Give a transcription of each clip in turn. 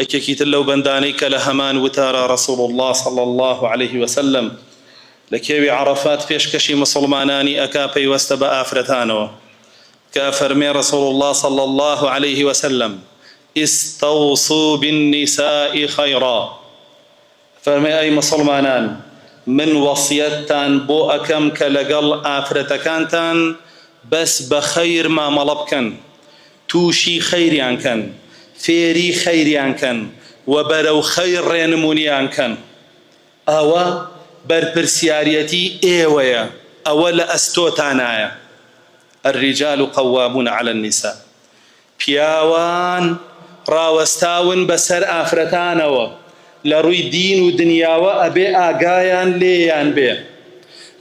یەکێکی تر لەو بەندانەی کە لە هەمان وتارا رسول اللە صلی اللە علیه وسلم لە کێوی عەڕەفات پێشکەشی موسڵمانانی ئەکا پەیوەستە بە ئافرەتانەوە کە ئەفەرمێ رسول اللە صلی اللە علیه وسلم استوصوا بالنساء خیرا ئەفەرمێ ئەی موسڵمانان من وەسیەتتان بۆ ئەکەم کە لەگەڵ ئافرەتەکانتان بەس بە خەیر مامەڵە بکەن تووشی خەیریان کەن، فێری خەیریان کەن و بەرەو خەیر ڕێنمونیان کەن. ئەوە بەرپرسیاریەتی ئێوەیە، ئەوە لە ئەستۆتانایە. الرجال قوامون علی النساء، پیاوان ڕاوەستاون بەسەر ئافرەتانەوە، لە ڕووی دین و دنیاوە ئەبێ ئاگایان لێیان بێ،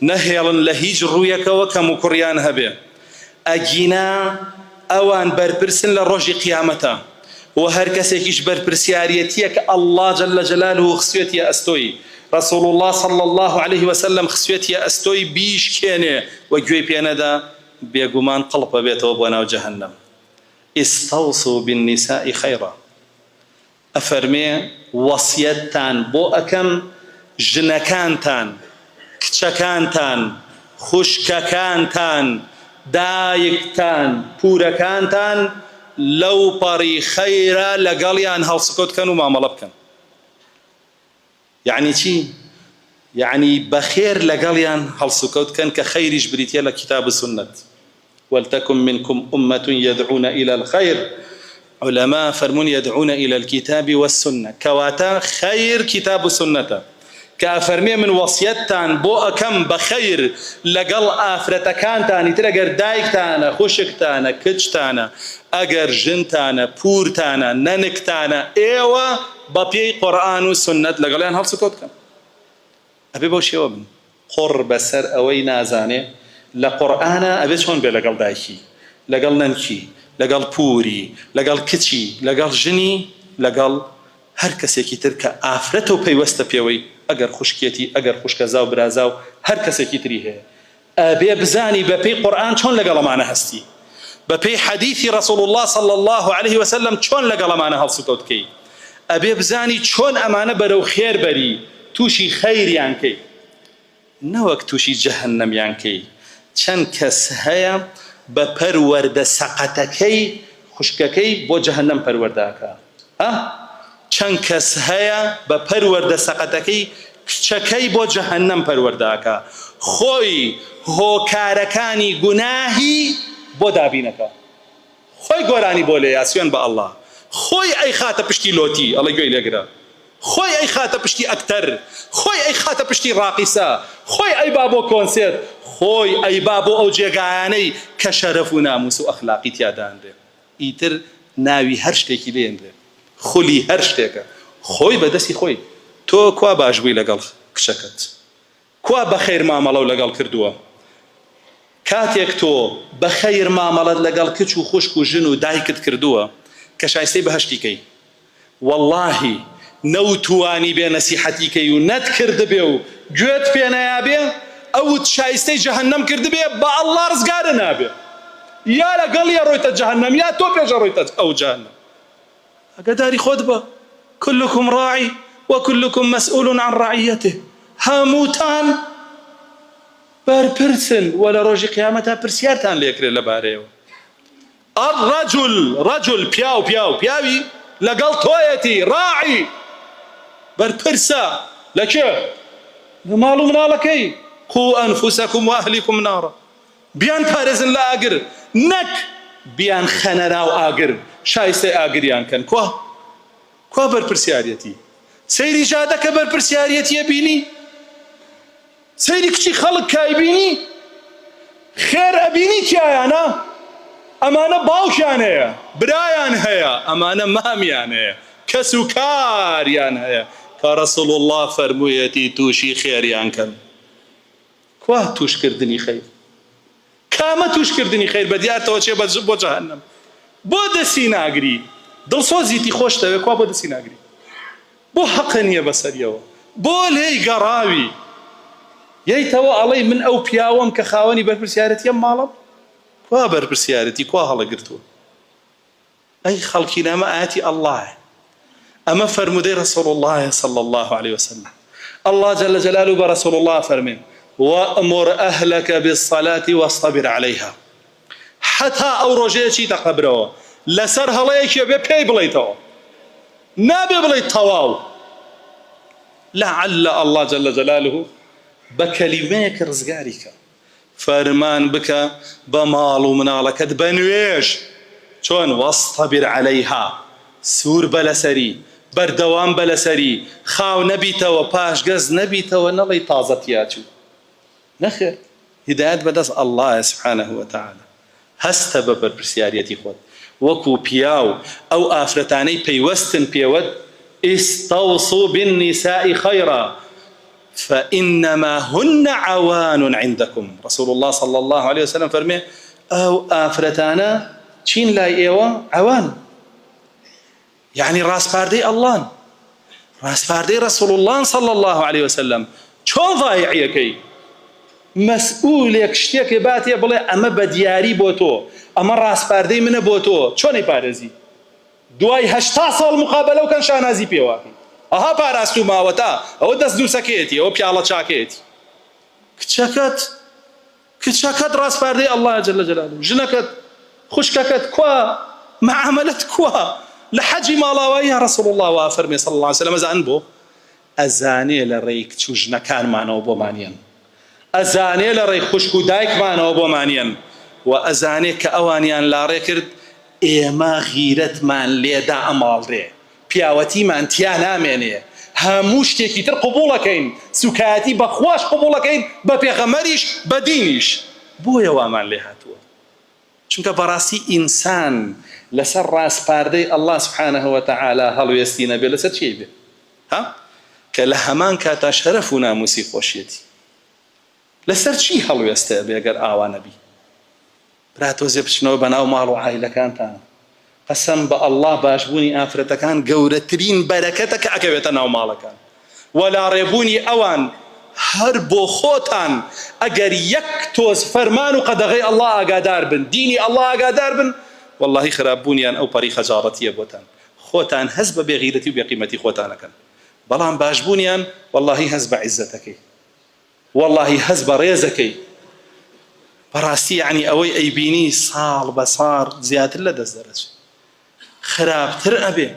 نەهێڵن لە هیچ ڕوویەکەوە کەموکوڕیان هەبێ. ئەگینا ئەوان بەرپرسن لە ڕۆژی قیامەتا وە هەر کەسێکیش بەرپرسیاریەتیەک اللە جل جلاله خسوێتیە ئەستۆی رسول اللە صلی اللە علیه وسلم خسوێتیە ئەستۆی بیشکێنێ و گوێی پێ نەدا بێگومان قڵپ ئەبێتەوە بۆ ناو جەهەنەم استوصوا بالنساء خیرا. ئەفەرمێ، وەسیەتتان بۆ ئەکەم ژنەکانتان، کچەکانتان، خوشکەکانتان، دایکتان، پورەکانتان لەوپەڕی خەیرا لەگەڵیان هەڵسوکەوت کەن و مامەڵە بکەن. یەعنی چی؟ یەعنی بەخێر لەگەڵیان هەڵسوکەوت کەن کە خەیریش بریتیە لە کیتاب و سوننەت، ولتکن منکم امە یدعون الی الخیر، عولەما فەرموون یدعون الی الکتاب والسنە، کەواتە خەیر کیتاب و سوننەتە، کە ئەفەرمێ من وەسیەتتان بۆ ئەکەم بە خەیر لەگەڵ ئافرەتەکانتان، ئیتر ئەگەر دایکتانە، خوشکتانە، کچتانە، ئەگەر ژنتانە، پوورتانە، نەنکتانە، ئێوە بە پێی قورئان و سوننەت لەگەڵیان هەڵسوکەوت بکەن. ئەبێ بەو شێوە بن. قوڕ بەسەر ئەوەی نازانێ لە قورئانا ئەبێ چۆن بێ لەگەڵ دایکی، لەگەڵ نەنکی، لەگەڵ پووری، لەگەڵ کچی، لەگەڵ ژنی، لەگەڵ هەر کەسێکی تر کە ئافرەتە و پەیوەستە پێوەی، ئەگەر خوشکیەتی، ئەگەر خوشکەزا و برازا و هەر کەسێکی تری هەیە. ئەبێ بزانی بە پێی قورئان چۆن لەگەڵ ئەمانە هەستی، بە پێی حەدیثی رسول اللە صلی اللە علیه وسلم چۆن لەگەڵ ئەمانە هەڵسوکەوت کەی، ئەبێ بزانی چۆن ئەمانە بەرەو خێر بەری، توشی خەیریان کەی نەوەک توشی جەهەنەمیان کەی، چەند کەس هەیە بە پەروەردە سەقەتەکەی خوشکەکەی بۆ جەهەنەم پەروەردە ئەکا. ئە چەند کەس هەیە بە پەروەردە سەقەتەکەی کچەکەی بۆ جەهەنەم پەروەردە ئەکا خۆی هۆکارەکانی گوناهی بۆ دابینەکا خۆی گۆرانی بۆ لێیا سوێن بە اللە خۆی ئەیخاتە پشتی لۆتی ئەڵێ گوێی لێگرە خۆی ئەیخاتە پشتی ئەکتەر خۆی ئەیخاتە پشتی ڕاقیسە خۆی ئەیبا بۆ کۆنسێرت خۆی ئەیبا بۆ ئەو جێگایانەی کە شەرەف و ناموس و ئەخلاقی تیا دانرێ. ئیتر ناوی هەر شتێکی لێنرێ خولی هەر شتێکە خۆی بە دەستی خۆی تۆ کوا باش بووی لەگەڵ کچەکەت کوا بەخیر مامەڵەو لەگەڵ کردووە کاتێک تۆ بەخیر مامەڵەت لەگەڵ کچ و خوشک و ژن و دایکت کردووە کە شایستەی بەهەشتی کەی وەڵاهی نەوتوانیبێ نەسیحەتی کەی و نەتکردبێ و گوێت پێ نەیابێ ئەوت شایستەی جەهەنەم کردبێ بە اللە ڕزگارت نابێ یا لەگەڵی ئەڕۆیتە جەهەنەم یا تۆ پێش ئەڕۆیتە ئەو جەهەنەم ئاگاداری خۆت بە کلکم راعی وکلکم مسئول عن رعیته هەمووتان بەرپرسن و لە ڕۆژی قیامەتا پرسیارتان لێکرێ لەبارەیەوە الرجل رجل پیاو پیاو پیاوی لەگەڵ تۆیەتی راعی بەرپرسە لە کێ لە ماڵ و مناڵەکەی قو انفسکم واهلیکم نارا بیان پارێزن لە ئاگر نەک بیان خەنە ناو ئاگر شایستەی ئاگریان کەن کوا کوا بەرپرسیارەتی سەیری جادەکە بەرپرسیارەتیە بینی سەیری کچی خەڵک کە ئەیبینی خێر ئەبینی تیایانە ئەمانە باوکیان هەیە برایان هەیە ئەمانە مامیان هەیە کەس و کاریان هەیە کە رسول اللە فەرموویەتی تووشی خێریان کەن کوا تووشکردنی خەیر کامە تووشکردنی خەیر بە دیارتەوە چێ بۆ جەهەنەم بۆ دەسی ناگری دڵسۆزیتی خۆشتەوێ کوا بۆ دەسی ناگری بۆ هەقە نیە بەسەریەوە بۆ لێی گەڕاوی یەیتەوە ئەڵێی من ئەو پیاوەم کە خاوەنی بەرپرسیارەتی ئەم ماڵەم کوا بەرپرسیارەتی کوا هەڵەگرتووە ئەی خەڵکینە ئەمە ئایەتی ئەڵڵایە. ئەمە فەرموودەی رسول اللە صلی اللە علیە وسلم اللە جل جلاله بە رسول اللە فەرمێ وأمر أهلك بالصلاة واصطبر عليها حتا ئەو ڕۆژەیە چیتە قەبرەوە لەسەر هەڵەیەکی بێ پێی بڵیتەوە نابێ بڵێیت تەواو لعل اللە جل جلاله بە کەلیمەیەک ڕزگاری کە فەرمان بکە بە ماڵ و مناڵەکەت بە نوێژ چۆن واصطبر علیها سوور بە لەسەری بەردەوام بە لەسەری خاو نەبیتەوە پاشگەز نەبیتەوە نەڵێی تازە تیاچوو نەخێر هیدایەت بەدەست اللە یە سبحانە وتعالی هەستە بە بەرپرسیاریەتی خۆت وەکو پیاو ئەو ئافرەتانەی پەیوەستن پێوەت استوصوا بالنساء خیرا فانما هن عوان عندکم رسول اللە صلی اللە علیە وسلم فەرمێ ئەو ئافرەتانە چین لای ئێوە عوان یەعنی ڕاسپاردەی اللەن ڕاسپاردەی رسول اللەن صلی اللە علیە وسلم چۆن ضایعیەکەی مەسئولێک شتێکێ باتێ بڵێ ئەمە بە دیاری بۆ تۆ ئەمە ڕاسپاردەی منە بۆ تۆ چۆنی پارێزی دوای 80 ساڵ مقابلە و کەن شانازی پێواکەی ئەها پاراستو ماوەتا ئەوە دەست نووسەکەیەتی ئەوە پیاڵە چاکەیەتی کچەکەت کچەکەت ڕاسپاردەی اللە جل جلالە ژنەکەت خوشکەکەت کوا معاملەت کوا لە حەجی ماڵاوایی یا رسول اللە وا فەرمێ صلی اللە علیه وسلم ئەزانن بۆ ئەزانێ لە ڕێی کچ و ژنەکانمانەوە بۆمانیەن ئەزانێ لە ڕێی خوشک و دایکمانەوە بۆمانیەن و ئەزانێ کە ئەوانیان لاڕێ کرد ئێمە غیرەتمان لێدا ئەماڵرێ پیاوەتیمان تیا نامێنێ هەموو شتێکی تر قبوڵەکەین سوکایەتی بە خواش قبوڵەکەین بە پێغەمبەریش بە دینیش بۆیە وامان لێ هاتووە چونکە بەڕاستی ئینسان لەسەر ڕاسپاردەی اللە سبحانە وتعالی هەڵوێستی نەبێ لەسەر چی بێ ها کە لە هەمان کاتا شەرەف و ناموسی خۆشیەتی لەسەر چی هەڵوێستە بێ گەر ئاوا نەبی برا تۆزێ بچنەوە بەناو ماڵ و عایلەکانتان قەسەم بە اللە باشبوونی ئافرەتەکان گەورەترین بەرەکەتە کە ئەکەوێتە ناو ماڵەکان وە لاڕێبوونی ئەوان هەر بۆ خۆتان ئەگەر یەک تۆز فەرمان و قەدەغەی اللە ئاگادار بن دینی اللە ئاگادار بن وەڵاهی خراپ بوونیان ئەو پەڕی خەجاڵەتیە بۆتان خۆتان هەست بە بێغیرەتی و بێقیمەتی خۆتان ئەکەن بەڵام باشبوونیان وەڵاهی هەست بە عیزەتەکەی وەڵاهی هەست بە ڕێزەکەی بەڕاستی یەعنی ئەوەی ئەیبینی ساڵ بە ساڕ زیاتر لە دەست دەرەچێ خراپتر ئەبێ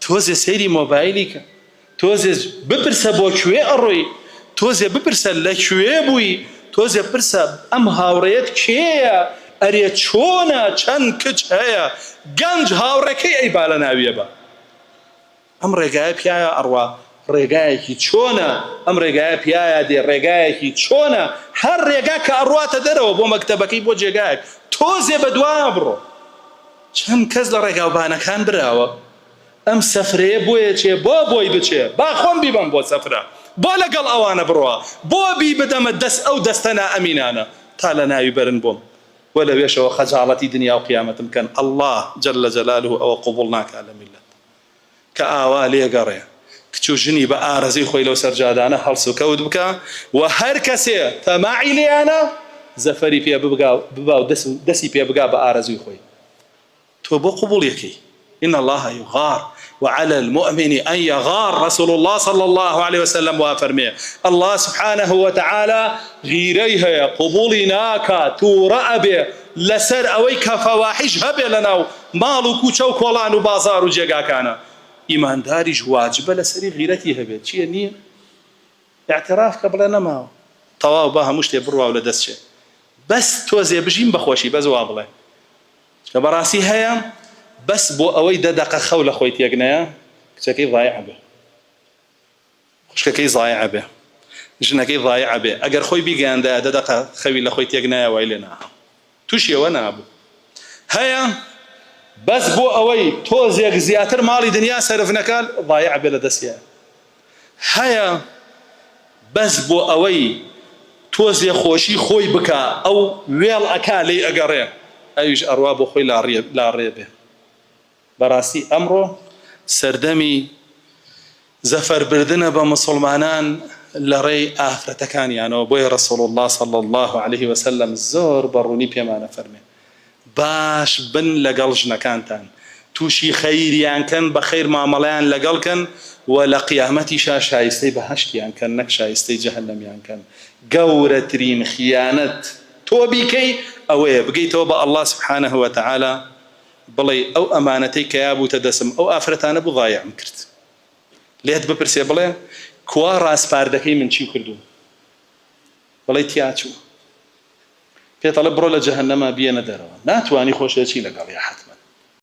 تۆزێ سەیری مۆبایلی کە تۆزێ بپرسە بۆ کوێ ئەڕۆی تۆزێ بپرسە لە کوێ بووی تۆزێ پرسە ئەم هاوڕێیەت کێیە ئەرێ چۆنە چەند کچ هەیە گەنج هاوڕێکەی ئەی با لە ناویە بە ئەم ڕێگایە پیایا ئەڕوا ڕێگایەکی چۆنە ئەم ڕێگایە پیایا دێ ڕێگایەکی چۆنە هەر ڕێگا کە ئەڕواتە دەرەوە بۆ مەکتەبەکەی بۆ جێگایەک تۆزێ بە دوایا بڕۆ چەند کەس لە ڕێگاوبانەکان براوە ئەم سەفرەیە بۆیە چێ بۆ بۆی بچێ با خۆم بیبەم بۆ سەفرە بۆ لەگەڵ ئەوانە بڕوا بۆ بی بدەمە دەست ئەو دەستە نائەمینانە تا لە ناوی بەرن بۆم وە لەوێشەوە خەجاڵەتی دنیا و قیامەتم کەن اللە جل جلالە ئەوە قبوڵ ناکا لە میللەت کە ئاوا لێگەڕێ کچ و ژنی بە ئارەزوی خۆی لەو سەرجادانە هەڵسوکەوت بکا و هەر کەسێ تەماعی لێیانە زەفەری پێ ببگا ببا و دەسی پێ بگا بە ئارەزوی خۆی. تۆ بۆ قبوڵی ئەکەی ان اللە یغار وعلی المومن ان یغار رسول اللە صلی اللە علیە وسلم وا فەرمێ اللە سبحانە وتعالی غیرەی هەیە قبوڵی ناکا توڕە ئەبێ لەسەر ئەوەی کە فەواحیش هەبێ لەناو ماڵ و کوچە و کۆڵان و بازاڕ و جێگاکانە ئیمانداریش واجبە لەسەری غیرەتی هەبێت چیە نیە اعتراف کە بڵێ نەماوە تەواو با هەموو شتێ بڕوا و لەدەست چێ بەس تۆزێ بژیم بەخۆشی بەس وا بڵێ چونکە بەڕاستی هەیە بەس بۆ ئەوەی دە دەقە خەو لە خۆی تێک نەیە کچەکەی ضایع بێ خوشکەکەی ضایع بێ ژنەکەی ضایع بێ ئەگەر خۆی بیگەیاندایە دە دەقە خەوی لە خۆی تێک نایە وای لێ ناهات تووشیەوە نابوو هەیە بەس بۆ ئەوەی تۆزێک زیاتر ماڵی دنیا سەرف نەکات ضایع بێ لە دەستیە هەیە بەس بۆ ئەوەی تۆزێ خۆشی خۆی بکا ئەو وێڵ ئەکا لێی ئەگەڕێ ئەویش ئەڕوا بۆ خۆی لاڕێ بێ بەڕاستی ئەمڕۆ سەردەمی زەفەر بردنە بە موسڵمانان لە ڕێی ئافرەتەکانیانەوە بۆیە رسول اللە صلی اللە علیه وسلم زۆر بە ڕوونی پێمان ئەفەرمێ باش بن لەگەڵ ژنەکانتان. تووشی خەیریان کەن، بە خەیر مامەڵەیان لەگەڵ کەن و لە قیامەتیشا شایستەی بەهەشتیان کەن نەک شایستەی جەهەنەمیان کەن. گەورەترین خیانەت تۆ بیکەی ئەوەیە بگەیتەوە بە اللە سبحانە وتعالی بڵێی ئەو ئەمانەتەی کە یابووتە دەسم ئەو ئافرەتانە بوو ضایعم کرد. لێت بپرسێ بڵێ کوا ڕاسپاردەکەی من چی کردوو؟ بڵێی تیاچوو. پێت ئەڵێ بڕۆ لە جەهەنەما بیەنە دەرەوە. ناتوانی خۆشێ چی لەگەڵیا حەتمەن.